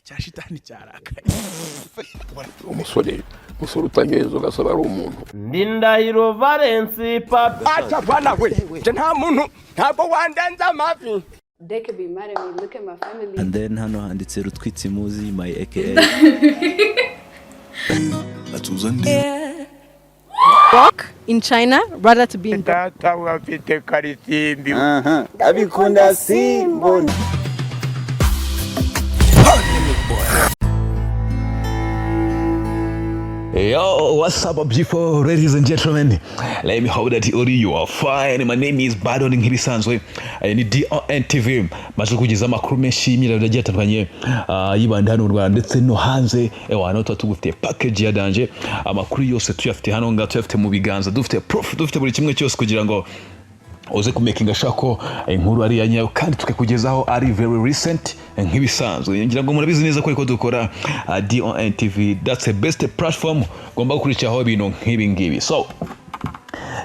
Cya shitani cyarakaye. Umusore, umusore utanyoye inzoga asaba ari umuntu. Ndindahiro Valence Papi. Acha bana we, nje nta muntu, ntabwo wandenza amavi. They could be mad at me. Look at my family. And then hano handitse Rutwitsi Muzi, my aka. Atuza ndi. Walk in China rather to be in Data we afite karisimbi. Abikunda simbona. Yo, what's up, beautiful ladies and gentlemen? Let me hope that all you are fine. My name is Badon nk'ibisanzwe. Ni DON TV. Maze kugeza amakuru menshi y'imyidagaduro agiye atandukanye, yibanda hano mu Rwanda ndetse no hanze. Ewa, hano tuba tugufitiye package ya danger. Amakuru yose tuyafite hano ngaha, tuyafite mu biganza, dufite proof, dufite buri kimwe cyose kugira ngo uze kumakinga sure ko inkuru ari iya nyayo kandi tukakugezaho ari very recent nk'ibisanzwe. Ngira ngo murabizi neza ko ariko dukora, DON TV, that's the best platform ugomba gukurikiraho ibintu nk'ibi ngibi. So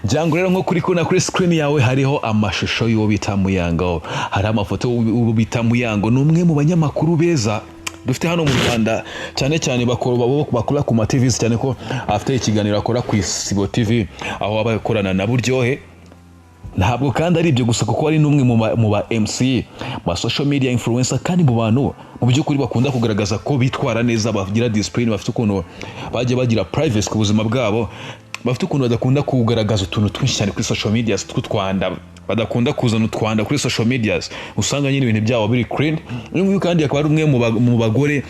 ngira ngo rero nko kuri kubona kuri screen yawe hariho amashusho y'uwo bita Muyango, hariho amafoto y'uwo bita Muyango. Ni umwe mu banyamakuru beza dufite hano mu Rwanda, cyane cyane bakora ku ma TVs, cyane ko afite ikiganiro akora ku Isibo TV aho aba akorana na Buryohe. Ntabwo kandi ari ibyo gusa, kuko ari n'umwe mu ba MC, mu ba social media influencer, kandi mu bantu mu by'ukuri bakunda kugaragaza ko bitwara neza, bagira discipline, bafite ukuntu bagiye bagira privacy ku buzima bwabo, bafite ukuntu badakunda kugaragaza utuntu twinshi cyane kuri social media tw'utwanda, badakunda kuzana utwanda kuri social media, usanga nyine ibintu byabo biri clean. Uyu nguyu kandi akaba ari umwe mu bagore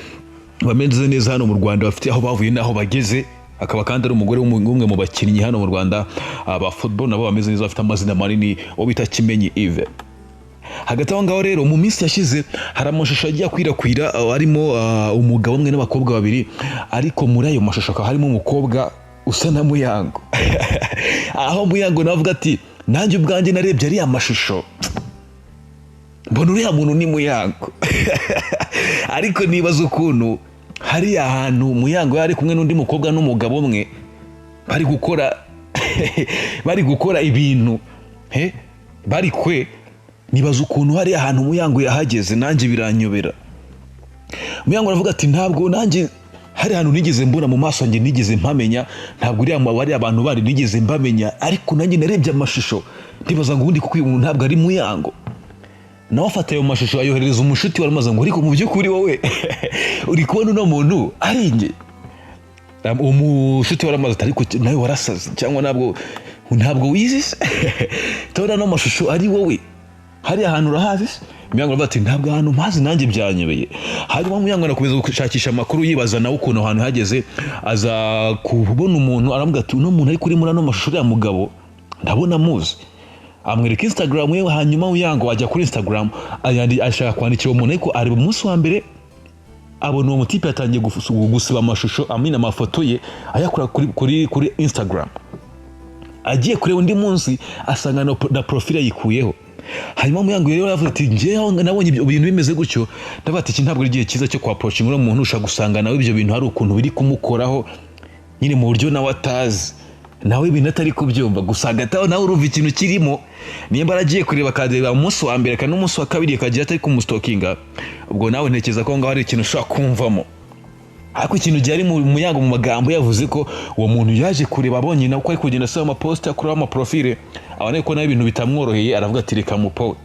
bameze neza hano mu Rwanda, bafite aho bavuye n'aho bageze, akaba kandi ari umugore w'umwe mu bakinnyi hano mu Rwanda ba football nabo bameze neza, bafite amazina manini, uwo bita Kimenyi Yves. Hagati aho ngaho rero, mu minsi yashize hari amashusho agiye akwirakwira, arimo umugabo umwe n'abakobwa babiri, ariko muri ayo mashusho hakaba harimo umukobwa usa na Muyango, aho Muyango nawe avuga ati: "Nanjye ubwanjye narebye ariya mashusho, mbona uriya muntu ni Muyango." Ariko nibaza ukuntu hariya hantu Muyango yari kumwe n'undi mukobwa n'umugabo umwe bari gukora ibintu he bari kwe. Nibaza ukuntu hariya hantu Muyango yahageze, nanjye biranyobera. Muyango aravuga ati: "Ntabwo nanjye hari hantu nigeze mbona mu maso yanjye, nigeze mpamenya, ntabwo uriya bariya abantu bari nigeze mbamenya, ariko nanjye narebye amashusho ndibaza ngo ubundi kuko uyu muntu ntabwo ari Muyango." Nawe afata ayo mashusho ayoherereza umushuti wari umaze ngo: "Ariko mu by'ukuri wowe uri kubona uno muntu ari njye?" Umushuti wari amaze ati: "Ariko nawe warasaze cyangwa ntabwo wizi se? Tubona ano mashusho ari wowe, hariya hantu urahazi se?" Muyango aravuga ati: "Ntabwo ahantu mpazi, nanjye byanyobeye." Hanyuma Muyango anakomeza gushakisha amakuru, yibaza nawe ukuntu ahantu hageze, aza kubona umuntu, aramubwira ati: "Uno muntu ari kuri muri ano mashusho, uriya mugabo ndabona amuzi." Amwereka Instagram ye. Hanyuma Muyango ajya kuri Instagram, ashaka kwandikira uwo muntu, ariko areba umunsi wa mbere abona uwo mutipe yatangiye gusiba amashusho amina amafoto ye ayakura kuri Instagram. Agiye kureba undi munsi asanga na profile yayikuyeho. Hanyuma Muyango rero yavuze ati: "Njyewe nabonye ibyo bintu bimeze gutyo, ndavuga ati iki ntabwo ari igihe cyiza cyo kwa-approachinga uno muntu. Ushobora gusanga nawe ibyo bintu hari ukuntu biri kumukoraho nyine mu buryo nawe atazi, nawe ibintu atari kubyumva." Gusa hagati aho nawe urumva ikintu kirimo, nimba aragiye kureba akareba umunsi wa mbere kandi n'umunsi wa kabiri akagira atari kumustalkinga, ubwo nawe ntekereza ko aho ngaho hari ikintu ushobora kumvamo. Ariko ikintu gihari, mu Muyango mu magambo yavuze ko uwo muntu yaje kureba abonye nawe ko ari kugenda asaba amapost, akuraho amaprofile, abona ko nawe ibintu bitamworoheye, aravuga ati: "Reka mupowe."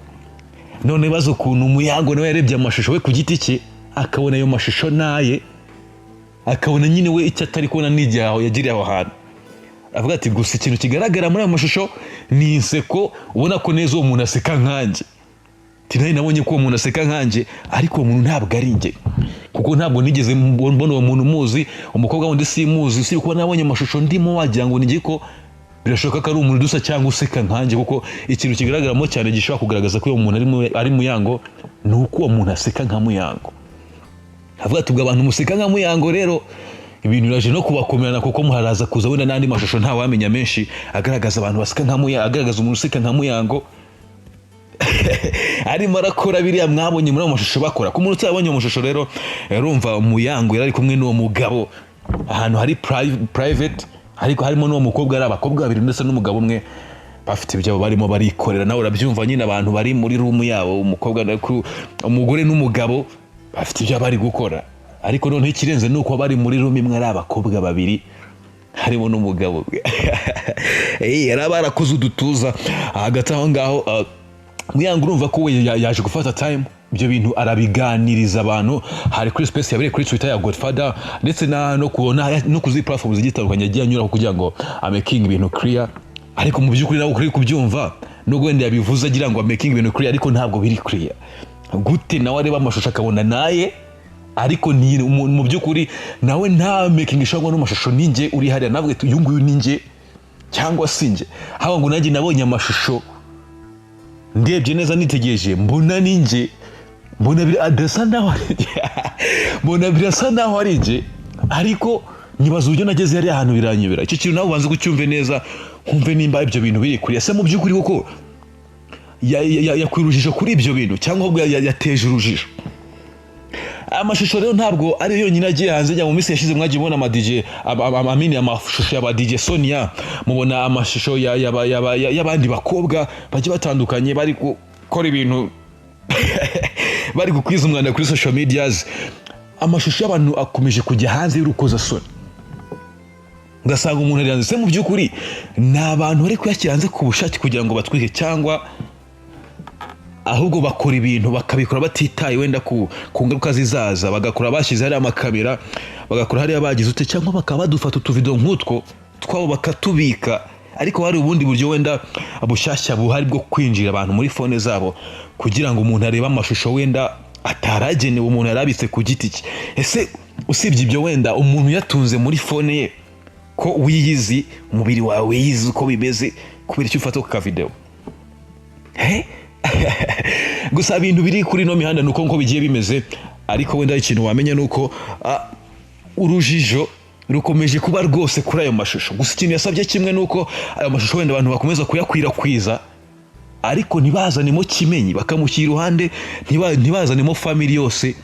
None baza ukuntu Muyango nawe yarebye amashusho we ku giti cye, akabona ayo mashusho naye, akabona nyine we icyo atari kubona n'igihe aho yagiriye aho hantu. Avuga ati: "Gusa ikintu kigaragara muri ayo mashusho ni inseko, ubona ko neza uwo muntu aseka nkanjye." Ati: "Nawe nabonye ko uwo muntu aseka nkanjye, ariko uwo muntu ntabwo ari njye, kuko ntabwo nigeze mbona uwo muntu muzi, umukobwa wundi simuzi, usibye kuba nabonye amashusho ndimo wagira ngo ni ko birashoboka ko ari umuntu dusa cyangwa useka nkanjye, kuko ikintu kigaragaramo cyane gishobora kugaragaza ko uwo muntu ari Muyango ni uko uwo muntu aseka nka Muyango." Avuga ati: "Ubwo abantu museka nka Muyango rero, ibintu biraje no kubakomerana, kuko muharaza kuza wenda n'andi mashusho ntawamenya menshi agaragaza abantu baseka nka Muyango, agaragaza umuntu useka nka Muyango arimo arakora biriya mwabonye muri ayo mashusho bakora." Ku muntu utabonye ayo mashusho rero, urumva Muyango yari ari kumwe n'uwo mugabo ahantu hari private, ariko harimo n'uwo mukobwa, ari abakobwa babiri ndetse n'umugabo umwe, bafite ibyabo barimo barikorera. Nawe urabyumva nyine, abantu bari muri room yabo, umukobwa umugore n'umugabo bafite ibyo bari gukora. Ariko noneho ikirenze ni uko bari muri room imwe ari abakobwa babiri, harimo n'umugabo. Yari barakoze udutuza hagati aho ngaho. Muyango urumva ko we yaje gufata time, ibyo bintu arabiganiriza abantu. Hari kuri space yabereye kuri Twitter ya Godfather, ndetse na no kubona no kuzi platform zigiye zitandukanye yagiye anyuraho kugira ngo amaking ibintu clear. Ariko mu by'ukuri nawe ukuri kubyumva, nubwo wenda yabivuze agira ngo amaking ibintu clear, ariko ntabwo biri clear. Gute nawe areba amashusho akabona naye, ariko ni mu by'ukuri nawe nta making ishobora n'amashusho ninjye uri hariya, nawe uyu nguyu ninjye cyangwa si njye? Haba ngo nanjye nabonye amashusho, ndebye neza, nitegereje, mbona ninjye, mbona birasa naho ari njye, mbona birasa naho ari njye, ariko nyibaza uburyo nageze hariya ahantu, biranyobera. Icyo kintu nawe ubanza kucyumve neza, nkumve nimba ibyo bintu biri kuri. Ese mu by'ukuri koko yakuye urujijo kuri ibyo bintu, cyangwa ahubwo yateje urujijo? Amashusho rero ntabwo ari yonyine agiye hanze. Njya mu minsi yashize mwagiye mubona ama DJ amini amashusho ya ba DJ Sonia, mubona amashusho y'abandi bakobwa bagiye batandukanye bari gukora ibintu, bari gukwiza umwanda kuri social medias. Amashusho y'abantu akomeje kujya hanze y'urukozasoni, ugasanga umuntu ari hanze. Se mu by'ukuri ni abantu bari kuyashyira hanze ku bushake kugira ngo batwike, cyangwa ahubwo bakora ibintu bakabikora batitaye wenda ku ngaruka zizaza, bagakora bashyize hariya amakamera, bagakora hariya bagize ute, cyangwa bakaba badufata utuvido nk'utwo twabo bakatubika? Ariko hari ubundi buryo wenda bushyashya buhari bwo kwinjira abantu muri phone zabo kugira ngo umuntu arebe amashusho wenda ataragenewe, umuntu yarabitse ku giti cye? Ese usibye ibyo, wenda umuntu yatunze muri phone ye, ko wiyizi, umubiri wawe wiyizi uko bimeze, kubera icyo ufata ku kavidewo? He? Gusa ibintu biri kuri ino mihanda ni uko nko bigiye bimeze. Ariko wenda ikintu wamenya ni uko urujijo rukomeje kuba rwose kuri ayo mashusho. Gusa ikintu yasabye kimwe ni uko ayo mashusho wenda abantu bakomeza kuyakwirakwiza, ariko ntibazanemo Kimenyi, bakamushyira iruhande, ntibazanemo family yose,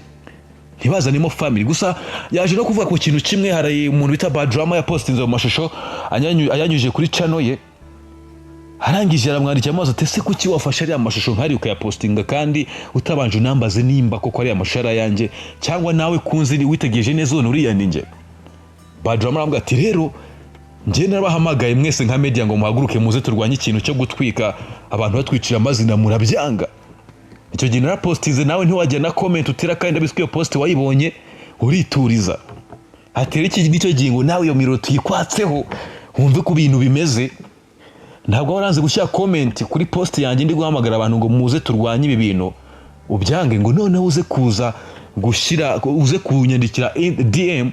ntibazanemo family. Gusa yaje no kuvuga ku kintu kimwe. Hari umuntu bita Badrama yapostinze ayo mashusho ayanyujije kuri channel ye. Arangije aramwandikira amazi ati: "Ese kuki wafashe ariya mashusho nk'ari ukayapostinga kandi utabanje unambaze nimba koko ariya mashusho ari ayanjye, cyangwa nawe kunzi witegereje neza ubona uriya ni njye?" Badrama aramubwira ati: "Rero njye narabahamagaye mwese nka media ngo muhaguruke muze turwanye ikintu cyo gutwika abantu, batwicira amazina, murabyanga. Icyo gihe narapostinze, nawe ntiwajya na comment utera, kandi ndabizi ko iyo post wayibonye urituriza." Ati: "Iki nicyo gihe ngo nawe iyo miriro tuyikwatseho, wumve ko ibintu bimeze. Ntabwo waranze gushyira comment kuri post yanjye ndi guhamagara abantu ngo muze turwanye ibi bintu, ubyange, ngo noneho uze kuza gushyira, uze kunyandikira DM.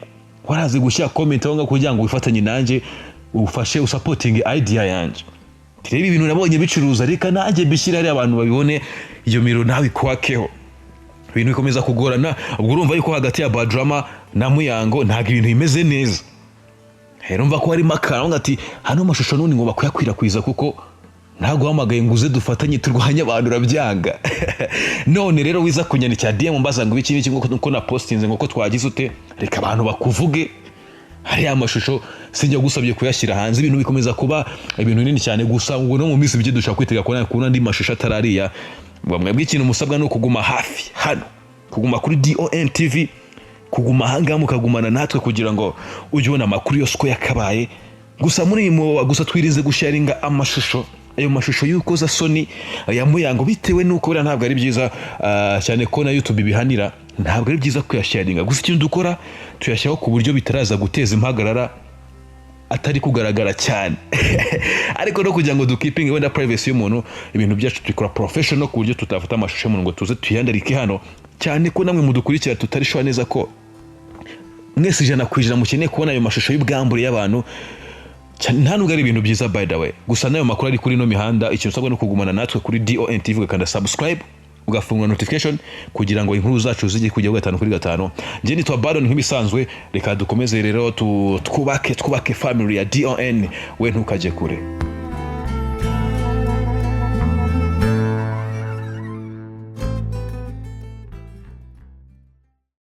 Waraze gushyira comment aho ngaho kugira ngo wifatanye nanjye, ufashe usupportinge idea yanjye. Reba ibintu nabonye bicuruza, reka nanjye mbishyire hariya abantu babibone, iyo miriro nawe ikwakeho." Ibintu bikomeza kugorana. Ubwo urumva yuko hagati ya Badrama na Muyango ntabwo ibintu bimeze neza. Rero urumva ko harimo akantu ati hano amashusho n'ubundi ngo bakuyakwirakwiza, kuko ntaguhamagaye ngo uze dufatanye turwanye abantu, urabyanga. None rero wiza kunyandikira DM mbaza ngo ibiki n'iki, ngo ko na postinze, ngo ko twagize ute, reka abantu bakuvuge, hariya amashusho sinjya gusabye kuyashyira hanze." Ibintu bikomeza kuba ibintu binini cyane. Gusa ngo no mu minsi mike dushobora kwitega kubona andi mashusho atari ariya. Mwebwe ikintu musabwa ni ukuguma hafi hano, kuguma kuri DON TV, kuguma ahangaha, mukagumana natwe kugira ngo ujye ubona amakuru yose uko yakabaye. Gusa muri iyi gusa twirinze gusharinga amashusho, ayo mashusho y'urukozasoni ya Muyango, bitewe n'uko buriya ntabwo ari byiza, cyane ko na YouTube ibihanira. Ntabwo ari byiza kuyasharinga. Gusa ikintu dukora, tuyashyiraho ku buryo bitaraza guteza impagarara, atari kugaragara cyane, ariko no kugira ngo dukeepinge wenda privacy y'umuntu. Ibintu byacu tubikora professional, ku buryo tutafata amashusho y'umuntu ngo tuze tuyandarike hano, cyane ko namwe mudukurikira tutari sure neza ko mwese 100% mukeneye kubona ayo mashusho y'ubwambure y'abantu. Nta nubwo ari ibintu byiza, by the way. Gusa n'ayo makuru ari kuri ino mihanda. Ikintu usabwa ni ukugumana natwe kuri DON TV, ugakanda subscribe, ugafungura notification kugira ngo inkuru zacu zijye kujyaho gatanu kuri gatanu. Njye nitwa Baron nk'ibisanzwe. Reka dukomeze rero twubake family ya DON. We ntukajye kure.